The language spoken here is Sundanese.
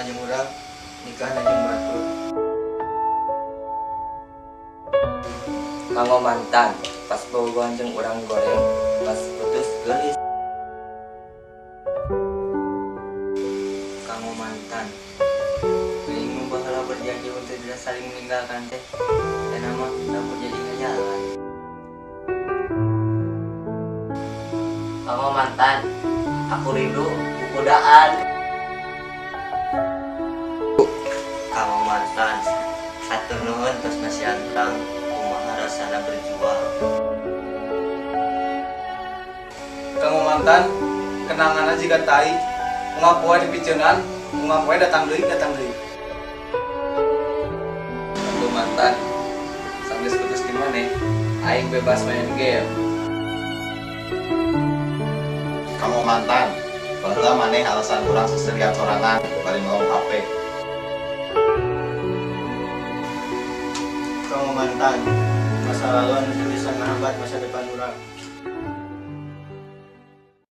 Bogohna jeung urang, nikahna jeung batur. Kanggo mantan, pas bogohan jeung urang goreng, pas putus geulis. Kanggo mantan, geuning nu baheula berjanji untuk tidak saling meninggalkan teh, dan mah dapur jadi hayalan. Kanggo mantan, aku rindu kukudaan. Kanggo mantan, hatur nuhun tos masihan urang kumaha rasana berjuang. Kanggo mantan, kenanganna jiga tai, unggal poe dipiceunan, unggal poe datang deui, datang deui. Kanggo mantan, sanggeus putus di maneh, aing bebas main game. Kanggo mantan, baheula maneh alasan urang seserian sorangan bari melong HP. Kanggo mantan, masa lalu anu teu bisa ngahambat masa depan urang.